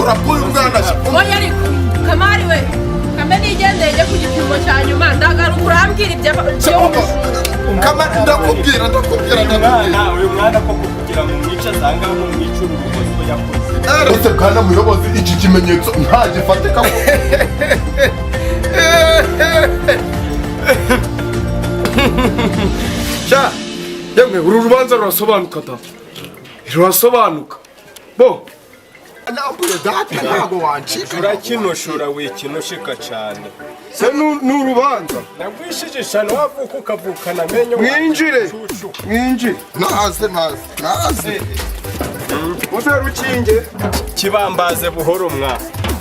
Ubujura bw'uyu mwana. Oya, ariko Kamari we, kambe nigendeye njye ku gipimo cya nyuma, ndagaruka urambwira ibyo byo. Kamari, ndakubwira, ndakubwira, ndakubwira. Mwana, uyu mwana koko kugira ngo umwice, asanga umwice urubozo yakoze. Ese bwana muyobozi, iki kimenyetso ntagifatika ko? Sha yemwe, uru rubanza rurasobanuka da, rurasobanuka bo. Nambuye data, ntabwo wancika. Urakinushura, wikinushika cane. Se ni urubanza. Nagwishije ishano, wavuka ukavukana amenyo. Mwinjire. Cucu. Mwinjire. Naze, naze, naze. Muze rukinge. Kibambaze buhoro mwa,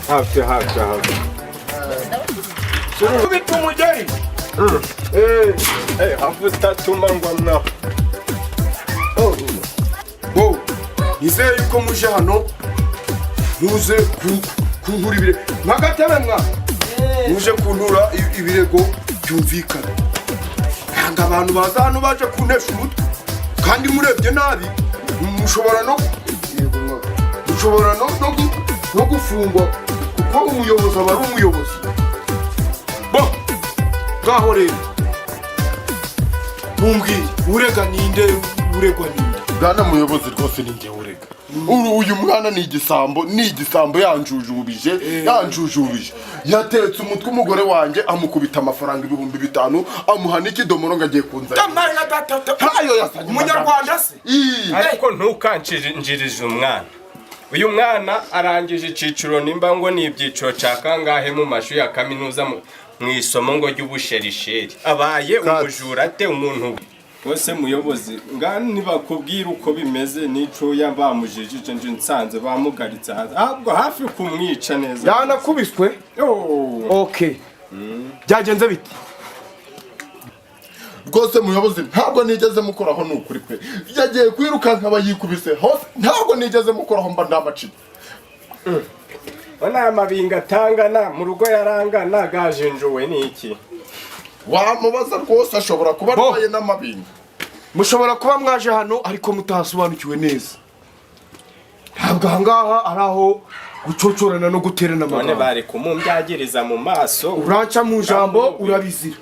hafi hafi hafi. Kubita umugeri. Eh, hafu zitatuma ngwa mwa. Bo, nizeye yuko muje hano muze kuntura ibirego nkagatebe mwa, muje kuntura ibirego byumvikana. Ntabwo abantu baza hano baje kuntesha umutwe, kandi murebye nabi mushobora no, yego mwa, mushobora no gufungwa, kuko umuyobozi aba ari umuyobozi. Bo, ngaho rero mumbwire, urega ninde, uregwa ninde? Bwana muyobozi, rwose ni njye urega. Uyu mwana ni igisambo, ni igisambo. Yanjujubije, yanjujubije. Yatetse umutwe umugore wanjye, amukubita amafaranga 5000, amuha n'ikidomoro ngo agiye kunzanira. Ntayo yazanye. Umunyarwanda se? Ii. Ariko ntukanjirije umwana. Uyu mwana arangije iciciro, nimba ngo ni ibyiciro cya kangahe mu mashuri ya kaminuza, mu isomo ngo ry'ubusherisheri. Abaye umujura ate umuntu wose? Muyobozi, ngani nibakubwira uko bimeze n'ico bamujijije, nje nsanze bamugaritse hanze, ahubwo hafi kumwica neza. Yanakubiswe? Oh. Okay, byagenze bite? Rwose muyobozi, ntabwo nigeze mukoraho, ni ukuri pe. Yagiye kwirukanka aba yikubise hose. Ntabwo nigeze mukoraho, mba ndamaciye. Ona aya mabinga atangana mu rugo yarangana, gajenjowe n'iki? Wamubaza rwose, ashobora kuba Bo. arwaye n'amabinga. Mushobora kuba mwaje hano ariko mutahasobanukiwe neza. Ntabwo ahangaha ari aho gucocorana no guterana None amagambo. bari kumumbyagiriza mu maso. Uranca mu ijambo, urabizira.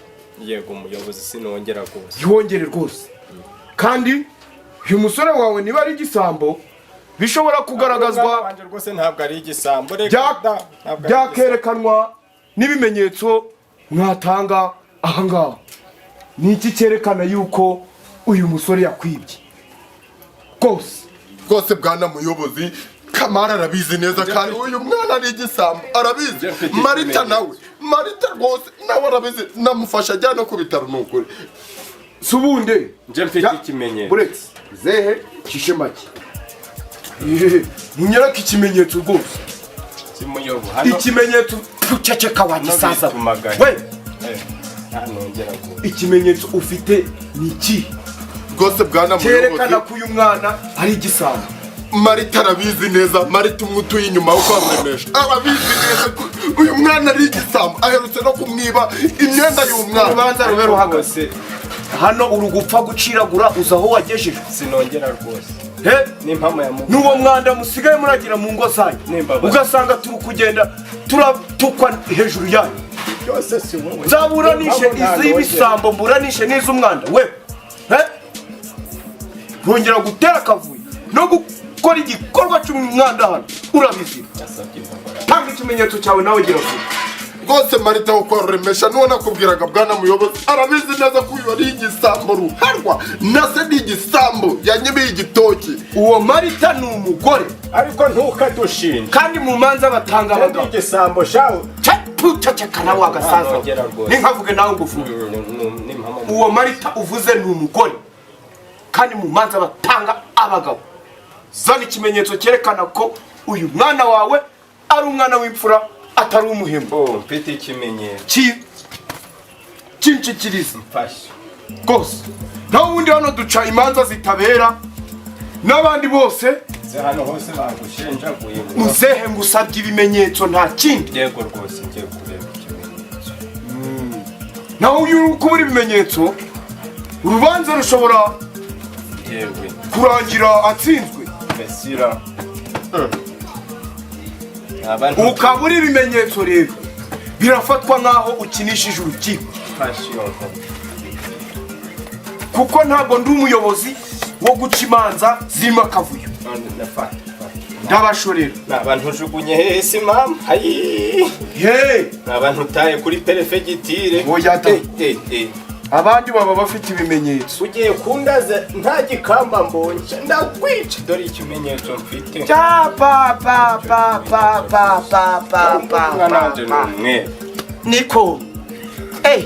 Yego muyobozi, sinongera rwose. Ntiwongere rwose. Kandi uyu musore wawe niba ari igisambo, bishobora kugaragazwa. Umwana wanjye rwose ntabwo ari igisambo, reka da, ntabwo ari igisambo. Byakerekanwa n'ibimenyetso mwatanga ahangaha. Ni iki cyerekana yuko uyu musore yakwibye rwose? Rwose bwana muyobozi, Kamara arabizi neza kandi uyu mwana ari igisambo, arabizi. Njye mfite Marita ikimenyetso. nawe, Marita rwose nawe arabizi, namufasha ajyana no ku bitaro, ni ukuri. Si ubundi? Njye mfite ikimenyetso. Buretse zehe shishe make. Munyereke ikimenyetso rwose. Si muyobo hano. Ikimenyetso, uceceka wa gisaza. Bitumagaye. We. Eh, ntanongera rwose. Ikimenyetso ufite ni iki Rwose bwana cyerekana muyobozi, ko uyu mwana ari igisambo? Marita arabizi neza. Marita umwe utuye inyuma wo kwamuremesha arabizi neza ko uyu mwana ari igisambo. Aherutse no kumwiba imyenda y'umwana. Urubanza rube ruhagaze. Rwose. Hano uri gupfa guciragura, uza aho wagejejwe. Sinongera rwose. He. N'impamo ya Mungu. N'uwo mwanda musigaye muragira mu ngo zanyu, N'imbabazi. ugasanga turi kugenda turatukwa hejuru yanyu. Byose si wowe. Nzaburanishe N'impamo ntanongera. iz'ibisambo, mburanishe n'iz'umwanda we. He, ntongera gutera akavuyo no gukora igikorwa cy'umwanda hano, urabizira. Yasabye imbabazi. Tanga ikimenyetso cyawe nawe, gira vuba. Rwose Marita wo kwa Ruremesha niwo nakubwiraga, bwana muyobozi, arabizi neza ko uyu ari igisambo ruharwa. Na se ni igisambo, yanyibeye igitoki. Uwo Marita ni umugore. Ariko ntukadushinje. Kandi mu manza batanga Ndi abagabo. igisambo shawe. Ceceka nawe wagasaza. Nongera rwose. Ninkavuge nawe ngufuge. N'impamo. Uwo Marita uvuze ni umugore, kandi mu manza batanga abagabo. Zana ikimenyetso cyerekana ko uyu mwana wawe ari umwana w'imfura, atari umuhemu. Oh, mfite ikimenyetso. Kinshikiriza. Mfashe. Rwose naho ubundi hano duca imanza zitabera n'abandi bose. Se hano hose bagushenjaguye. Muzehe, ngusabye ibimenyetso, nta kindi. Yego rwose, ngiye kureba ikimenyetso. Naho iyo uri kubura ibimenyetso, urubanza rushobora Yewe. kurangira atsinzwe. Mesira. Abantu Ukabura ibimenyetso rero birafatwa nk'aho ukinishije urukiko, fashe iyo nkoni. Kuko ntabwo ndi umuyobozi wo guca imanza zirimo akavuyo. None nafata. Ndabashorera. Naba ntujugunye hehe si mama? Ayi. He. Naba ntutaye kuri perefegitire. Oya da. Eh, eh, eh. Abandi baba bafite ibimenyetso. Ugiye kundaza nta gikamba mbonye, ndakwica. Dore ikimenyetso mfite. Pa pa pa pa pa pa pa pa pa. Umwana wanje ni Pa. umwere. Niko, eh,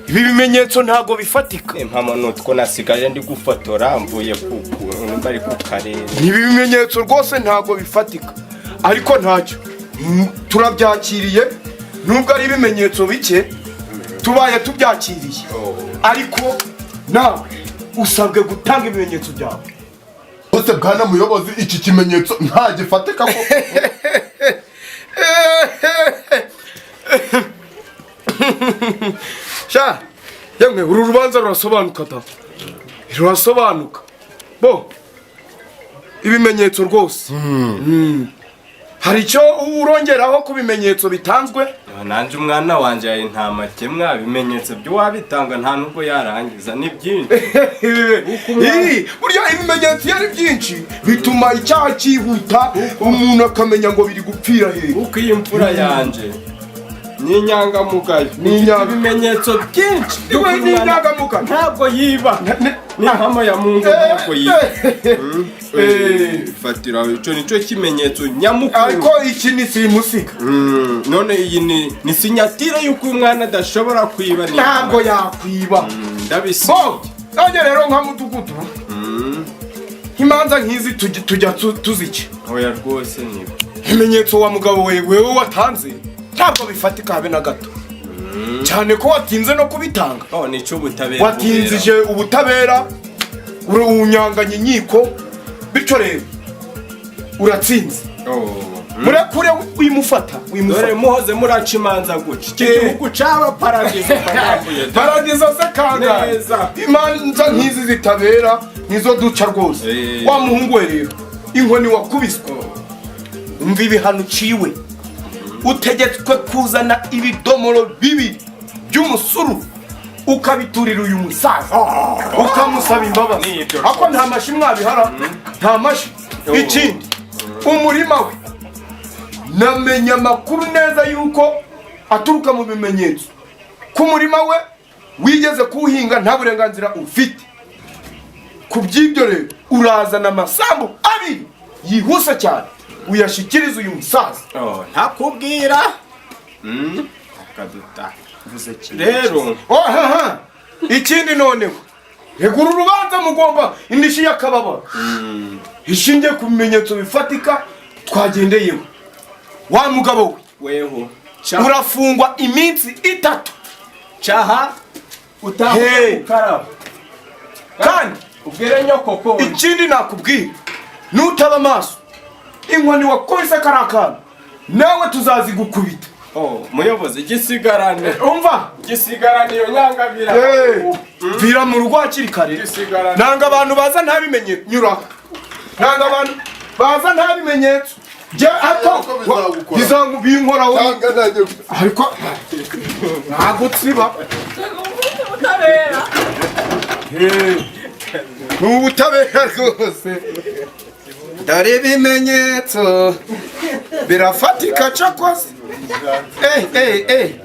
ibi bimenyetso ntabwo bifatika. Impamo nutwo nasigaje ndi gufotora mvuye ku nimba ari ku karere. Ibi bimenyetso rwose ntabwo bifatika, ariko ntacyo. Turabyakiriye nubwo ari ibimenyetso bike, tubaye tubyakiriye, ariko nawe usabwe gutanga ibimenyetso byawe. Bose, bwana muyobozi, iki kimenyetso nta gifatika ko. Sha yemwe, uru rubanza rurasobanuka da, rurasobanuka bo ibimenyetso rwose. Hari icyo urongeraho ku bimenyetso bitanzwe? Nanjye umwana wanjye yari nta makemwa, ibimenyetso by'uwabitanga nta nubwo yarangiza, ni byinshi. Ih, burya ibimenyetso iyo ari byinshi bituma icyaha cyihuta, umuntu akamenya ngo biri gupfira hehe. Kuko iyi mfura yanjye ni inyangamugayo. Ni Ifite ibimenyetso byinshi. Iwe ni inyangamugayo. Ntabwo yiba, ni impamo ya Mungu, ntabwo yiba. Fatira icyo nicyo kimenyetso nyamukuru. Ariko iki ni simusiga. None iyi ni sinyatire y'uko uyu mwana adashobora kwiba, ni Ntabwo yakwiba. Ndabisi. Bo nanjye rero nka mudugudu, imanza nk'izi tujya tuzica. Oya rwose niba Ibimenyetso wa mugabo we wewe watanze ntabwo bifatika habe na gato, cyane ko watinze no kubitanga. Oh, nicyo ubutabera. Watinzije ubutabera, unyanganya inkiko, bityo rero uratsinze. Oh. Murekure, wimufata. Dore Wimufata. muhoze muraca imanza guca iki gihugu caba paradizo. Paradizo se kangahe? Neza. Imanza nk'izi zitabera nizo duca rwose. Wa muhungu we rero, inkoni wakubiswe, umva ibihano uciwe: utegetswe kuzana ibidomoro bibiri by'umusuru, ukabiturira uyu musaza, ukamusaba imbabazi. Nibyo. Ako nta mashi mwabihara, nta mashi. Ikindi, umurima we namenya amakuru neza yuko aturuka mu bimenyetso ku murima we wigeze kuwuhinga nta burenganzira ufite. Ku by'ibyo rero urazana amasambu abiri yihuse cyane, uyashyikirize uyu musaza. Oh, ntakubwira. Akaduta rero. Oh, ha, ha. Ikindi noneho, regura urubanza mugomba indishyi y'akababaro ishingiye ku bimenyetso bifatika twagendeyeho. Wa mugabo we, Weho urafungwa iminsi 3. Caha utaha. Hey. Ukaraba. Kandi ubwire nyoko ko ikindi nakubwira, nutaba amaso, inkoni wakubise kariya kantu nawe tuzazigukubita. Oh, muyobozi, gisigarane. Umva. Gisigarane iyo nyangabira. Vira mu rugo hakiri kare. Gisigarane. Nanga abantu baza nta bimenyetso, nyura. Nanga abantu baza nta bimenyetso. Jye ato Ariko bizagukora. bizangu binkoraho. Cyangwa nanjye. Ariko ntagutsiba. Ubutabera. Ni ubutabera rwose. Dore ibimenyetso birafatika cakoze. Eh, eh, eh,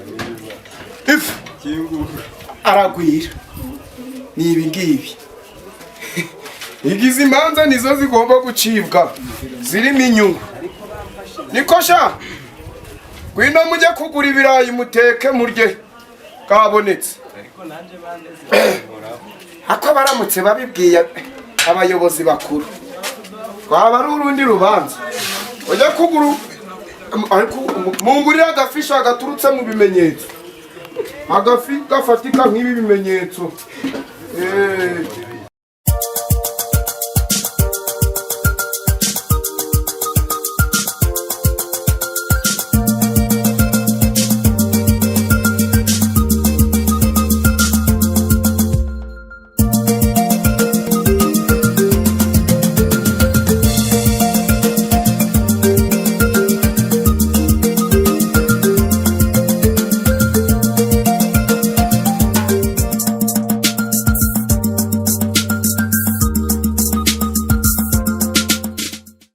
ifu aragwira ni ibi ngibi. Igize imanza nizo zigomba gucibwa zirimo inyungu. Niko sha, ngwino mujye kugura ibirayi muteke murye, kabonetse. Ako baramutse babibwiye abayobozi bakuru rwaba ari urundi rubanza. Ujya kugura, ariko mungurire agafisha gaturutse mu bimenyetso, agafi gafatika nk'ibi bimenyetso. Eh.